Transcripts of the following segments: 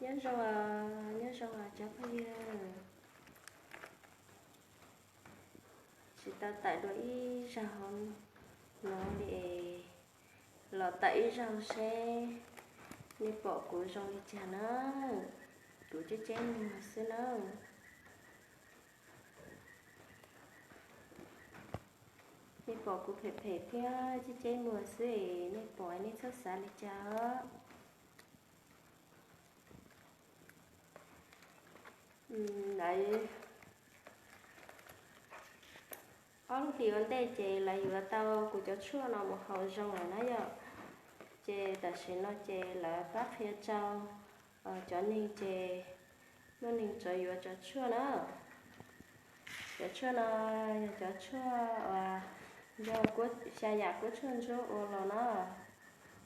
Nyob zoo, nyob zoo cov phooj ywg. Tsis tau tawm dua ib zaug no li es, los tawm ib zaug seb nej pom kuv zoo li cas na. Kuv ceb ceb muag xwb na. Nej pom kuv phem phem thiab ceb ceb muag xwb es nej pom nej txhob xav li cas os. Lawv, ob lub hlis ua ntej ces lawv yuav tau kuv cov tshuaj no mus haus zoo lawm na yom. Ces tam sim no ces lawv pab qhia rau cov neeg ces muaj neeg tseem yuav cov tshuaj na. Cov tshuaj no yog cov tshuaj uas yog xya yam kuab tshuaj ntsuab ua los na.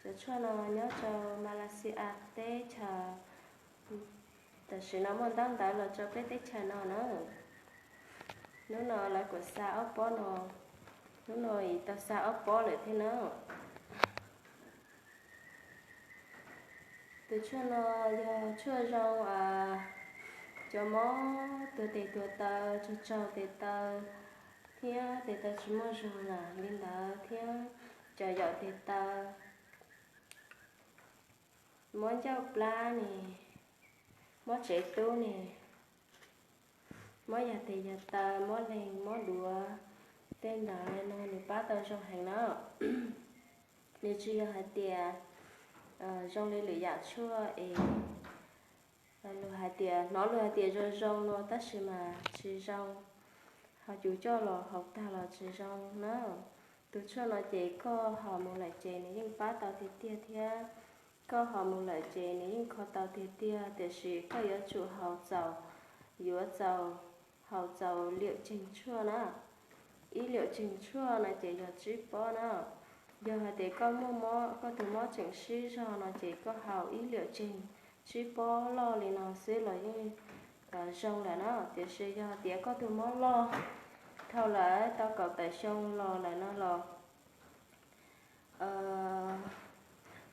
Cov tshuaj no nyob rau Malaysia teb chaws. Tam sim no muaj ntaub ntawv los rau peb teb chaws no na. Hnub no lawv kuj xa ob pob no, hnub no tau xa ob pob lawm thiab na. Tus tshuaj no yog tshuaj zoo cov mob tuag tes tuag taw, raug raug tes taw thiab tes taw tsis muaj zog na li ntawd thiab cov yaum tes taw, mob ncauj plab ne, mob tsev tub ne, mob yog tes yog taw, mob leeg mob duav, tej ntawd no nws pab tau zoo heev na. Nws tsis yog hais tias zoo li lwm yam tshuaj es luag hais tias, hnov luag hais tias zoo zoo no tab sis mas tsis zoo, ho yus coj los haus tag los tsis zoo na. Tus tshuaj no ces koj haus mus lawm ces nws yeej pab tau tiag tiag thiab, koj haus mus lawm ces nws yeej kho tau tiag tiag, tiam sis koj yuav tsum haus txaus, yuav txaus, haus txaus liam ceeg tshuaj na. Ib liam ceeg tshuaj no ces yog tsib pob na. Yog hais tias koj muaj mob, koj tus mob tseem sib zog no ces koj haus ib liam ceeg tsib pob loj li no xwb los yeej zoo lawm na. Tiam sis yog tias koj tus mob loj dhau lawm tau kaum tawm xyoo los lawm no los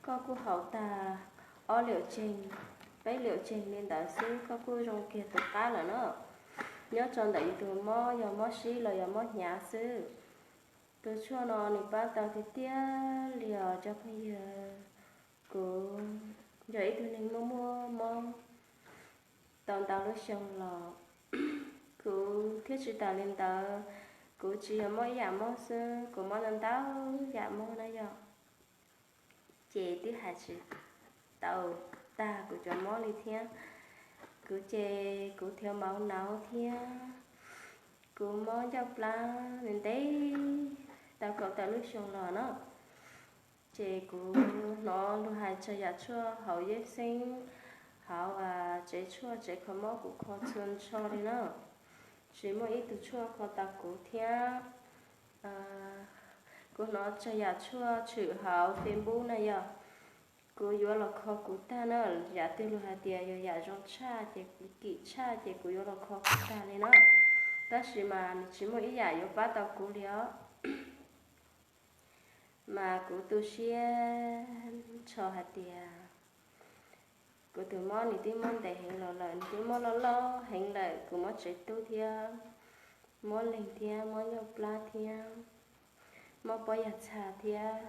koj kuj haus tag ob liam ceeg, peb liam ceeg li ntawd xwb koj kuj zoo kiag tus qab lawm na. Nyob rau ntawm yus tus mob, yog mob sib los yog mob hnyav xwb, tus tshuaj no nws pab tau tiag tiag li os cov phooj ywg. Kuv yog ib tug neeg muaj muaj mob tau ntau lub xyoo los, kuv thiab tsis tas li ntawd, kuv tsis yog mob ib yam mob xwb, kuv mob ntau ntau yam mob na yom. Ces twb hais tsis tau tag kuv cov mob li thiab. Kuv ces kuv thiav mauv nauv thiab kuv mob ncauj plab ntev tau kaum tawm lub xyoo los na. Ces kuv hnov luag hais txog yam tshuaj hauv yeb xeeb, hauv tsev tshuaj tsev kho mob kuv kho txhua nrho li na. Tsis muaj ib tug tshuaj kho tau kuv thiab. Kuv hnov txog yam tshuaj tshwm hauv Facebook na yog, kuv yuav los kho kuv tag na. Yam twg luag hais tias yog yam zoo tshaj ces kim tshaj ces kuv yuav los kho kuv tag li na. Tab sis mas nws tsis muaj ib yam yuav pab tau kuv li os. Mas kuv tu siab nrho hais tias kuv tus mob nws twb mob ntev heev los lawm, nws twb mob loj loj heev lawm, kuv mob tsev tub thiab, mob leeg thiab, mob ncauj plab thiab, mob pob yas txha thiab.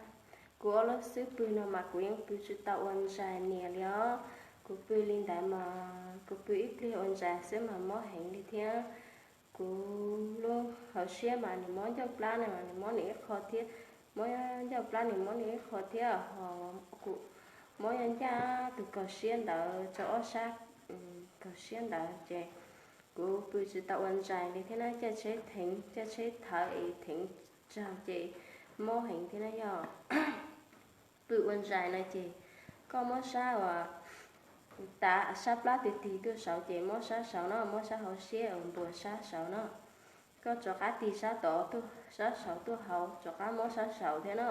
Kuv ob lub xub pwg no mas kuv yeej pw tsis tau ua ntsais nias li os. Kuv pw li ntawd mas kuv pw ib pliag ua ntsais xwb mas mob heev li thiab. Kuv lub hauv siab mas nws mob ncauj plab na mas nws mob nws ib qho thiab, mob ncauj plab nws mob nws ib qho thiab ho kuv mob ncaj ncaj tus kaus siab ntawd rau ob sab kaus siab ntawd ces kuv pw tsis tau ua ntsais li thiab na, caij tsheb theev, caij tsheb thawv es theev raug ces mob heev thiab na yog. Pw ua ntsais no ces koj muab sab uas tav sab plab tig tig tuaj saud ces mob sab saud no, mob sab hauv siab uas npuas sab saud no. Koj rov qab tig sab tod, sab saud tuaj hauv, rov qab mob sab saud thiab no.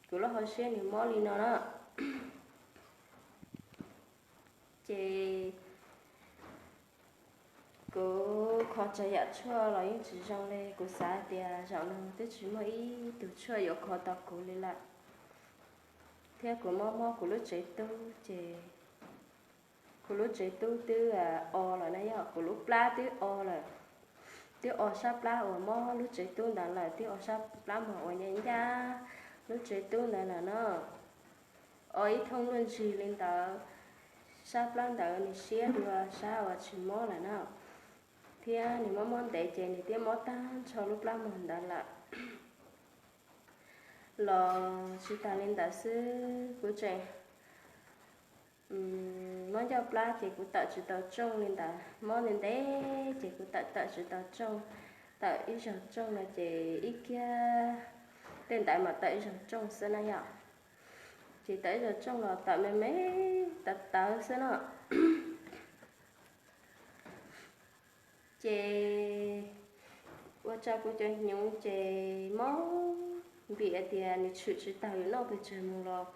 Kuv lub hauv siab nws mob li no na. Ces kuv kho txog yam tshuaj los yeej tsis zoo li. Kuv xav hais tias zaum no twb tsis muaj ib tug tshuaj yuav kho tau kuv li lawm, thiab kuv mob mob kuv lub tsev tub ces Kuv lub tsev tub twb o lawm na yog, kuv lub plab twb o lawm, twb o sab plab uas mob lub tsev tub ntawd lawm, twb o sab plab mog uas ncaj ncaj lub tsev tub ntawd lawm no. O ib thooj luaj ntsig li ntawd, sab plab ntawd nws siab dua sab uas tsis mob lawm na, thiab nws mob mob ntev ces nws thiaj mob tag nrho lub plab mog ntawd lawm. Los tsis tas li ntawd xwb, kuv tseem mob ncauj plab ces kuv tawm tsis tau rooj li ntawd, mob ntev ntev ces kuv tawm tawm tsis tau rooj, tawm ib zaug rooj no ces ib kiag tej ntawd mas tawm ib zaug rooj xwb na yom. Ces tawm ib zaug rooj los tawm me me tawv tawv xwb no. Ces ua rau kuv cov hnyuv ces mob, vim hais tias nws tshwm tsis taus, yus noj pes tsawg mus los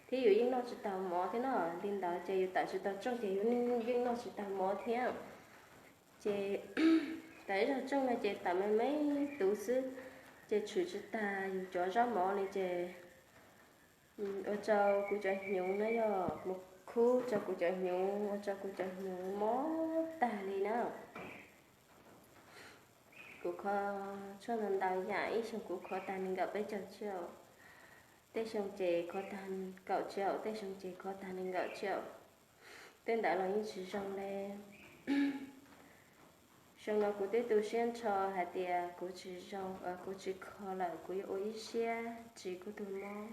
thiab yus yeej noj tsis taus mov thiab no. Li ntawd ces yus tawm tsis tau rooj ces yus yeej noj tsis taus mov thiab. Ces tawm ib zaug rooj no ces tawm me me tuv xwb, ces tshwm tsis tag yus cov zaub mov li ces ua rau kuv cov hnyuv na yog mus khub rau kuv cov hnyuv, ua rau kuv cov hnyuv mob tag li na. Kuv kho tshuaj ntau ntau yam, ib xyoo kuv kho tag nees nkaum peb caug tsiaum, tej xyoo ces kho tag kaum tsiaum, tej xyoo ces kho tag nees nkaum tsiaum, tej ntawd los yeej tsis zoo li. Xyoo no kuv twb tu siab nrho hais tias kuv tsis zoo, kuv tsis kho lawm, kuv yuav ua ib siab ris kuv tus mob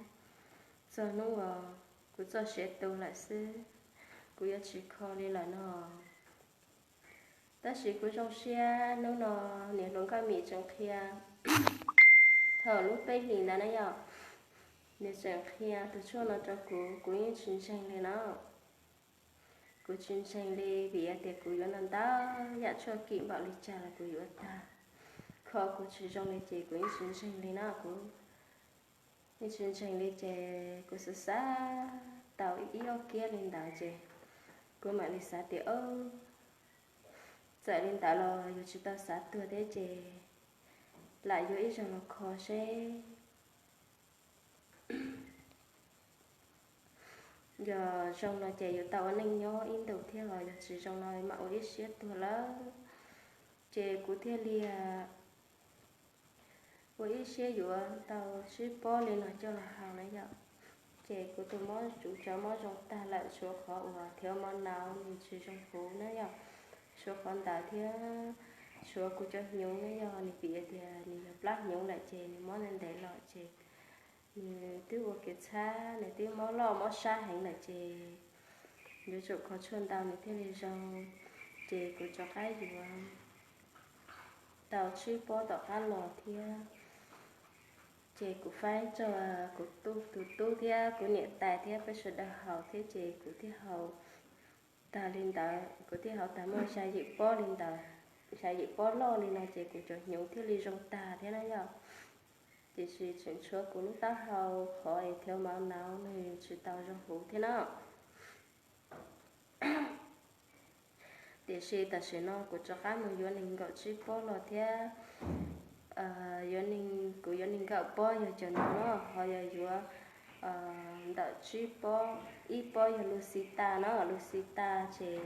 txog hnub uas kuv txoj sia tu lawm xwb, kuv yuav tsis kho li lawm no. Tab sis kuv zoo siab hnub no niam hluas Nkauj Mim tseem qhia, thaum lub peb hlis ntawd na yom, nws tseem qhia tus tshuaj no rau kuv, kuv yeej tsis ntseeg li no. Kuv tsis ntseeg li vim tias kuv yuav ntau ntau yam tshuaj kim npaum li cas los kuv yuav tag, kho kuv tsis zoo li ces kuv yeej tsis ntseeg li no. Kuv yeej tsis ntseeg li ces kuv xav xav tau ib ob kiab li ntawd ces kuv mam li xav tias, o, txawm li ntawd los yus tsis tau xav tuag thiab ces lam yuav ib zaug los kho seb. Yog zoo no ces yuav tau ua neej nyob ib ntus thiab, los yog tsis zoo no mam ua ib siab tuag lawm. Ces kuv thiaj li ua ib siab yuav tau tsib pob li no coj los haus na yom. Ces kuv tus mob, kuv cov mob zoo tag lawm, tshuav qhov uas thiav mov nau nws tsis zoo huv na yom, tshuav qhov ntawd thiab tshuav kuv cov hnyuv na yog, nws vim tias nws yog plab hnyuv lawm ces nws mob ntev ntev los ces nws twb ua kev txhab, nws twb mob loj mob sab heev lawm ces yuav tsum kho tshuaj ntau nws thiaj li zoo. Ces kuv rov qab yuav tau tsib pob tom qab los thiab. Ces kuv faib rau kuv tus tub thiab kuv niam tais thiab peb sawv daws haus thiab ces kuv thiaj haus tag li ntawd, kuv thiaj haus tag muaj xya yim pob li ntawd, xya yim pob loj li no ces kuv cov hnyuv thiaj li zoo tag thiab na yom. Tiam sis tseem tshuav kuv lub taub hau qhov es thiav mov nau nws tsis tau zoo huv thiab na. Tiam sis tam sim no kuv rov qab mus yuav nees nkaum tsib pob los thiab. Kuv yuav nees nkaum pob yog cov no, ho yog yuav ntawm tsib pob, ib pob yog Lucita na, Lucita ces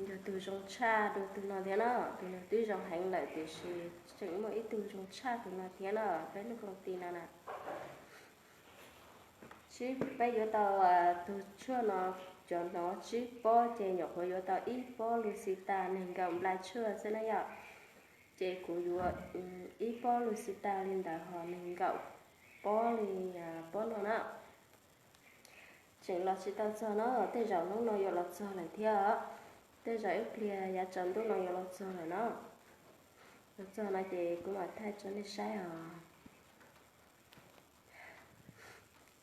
yog tus zoo tshaj dua tus no thiab na. Tus no twb zoo heev lawm tiam sis tseem muaj ib tug zoo tshaj tus no thiab na, peb lub koom ti no na. Sib peb yuav tau tus tshuaj no, cov no tsib pob ces nyuam qhuav yuav tau ib pob Lucita nees nkaum nplai tshuaj xwb na yom. Ces kuv yuav ib pob Lucita li ntawd ho nees nkaum pob li pob no na. Tseem los tsis tau txog no, tej zaum hnub no yuav los txog lawm thiab. Tej zaum ib pliag yav tsaus ntuj no yuav los txog lawm na. Los txog no ces kuv mam thaij rau nej saib os.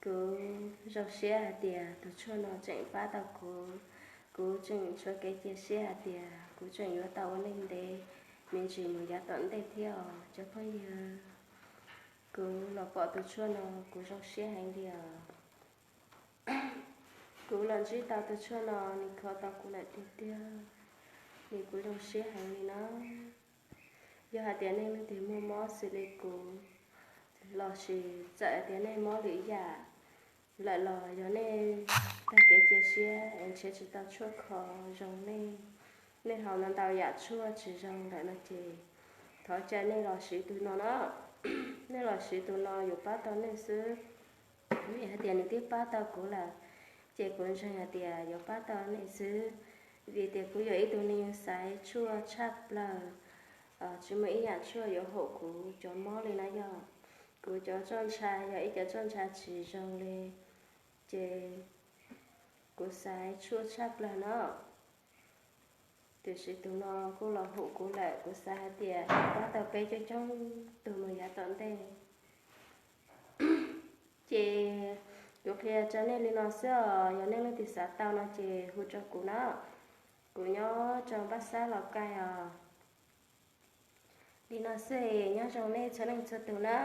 Kuv zoo siab hais tias tus tshuaj no tseem pab tau kuv. Kuv tseem tshuav kev cia siab hais tias kuv tseem yuav tau ua neej ntev me ntsis mus yav tom ntej thiab os cov phooj ywg. Kuv los pom tus tshuaj no kuv zoo siab heev li os. Kuv los ntsib tau tus tshuaj no nws kho tau kuv lawm tiag tiag, nws kuv zoo siab heev li na. Yog hais tias nej leej twg muaj mob xws li kuv, los sis txawm hais tias nej mob lwm yam, lawm los yog nej tag kev cia siab es nrhiav tsis tau tshuaj kho zoo nej, nej haus ntau ntau yam tshuaj tsis zoo lawm no ces thov caw nej los siv tus no na. Nej los siv tus no yuav pab tau nej xwb. Vim hais tias nws twb pab tau kuv lawm, ces kuv ntseeg hais tias yuav pab tau nej xwb. Vim tias kuv yog ib tug neeg xaiv tshuaj tshaj plaws, tsis muaj ib yam tshuaj yuav haum kuv cov mob li na yog. Kuv cov roj ntsha yog ib cov roj ntsha tsis zoo li, ces kuv xaiv tshuaj tshaj plaws no. Tiam sis tus no kuj los haum kuv lawm, kuv xav hais tias pab tau peb coob coob tug mus yav tom ntej. Ces kuv qhia rau nej li no xwb os, yog nej leej twg xav tau no ces hu rau kuv na. Kuv nyob rau Npaj Xab Laus Kais os. Li no xwb, nyob zoo nej txhua leej txhua tus na.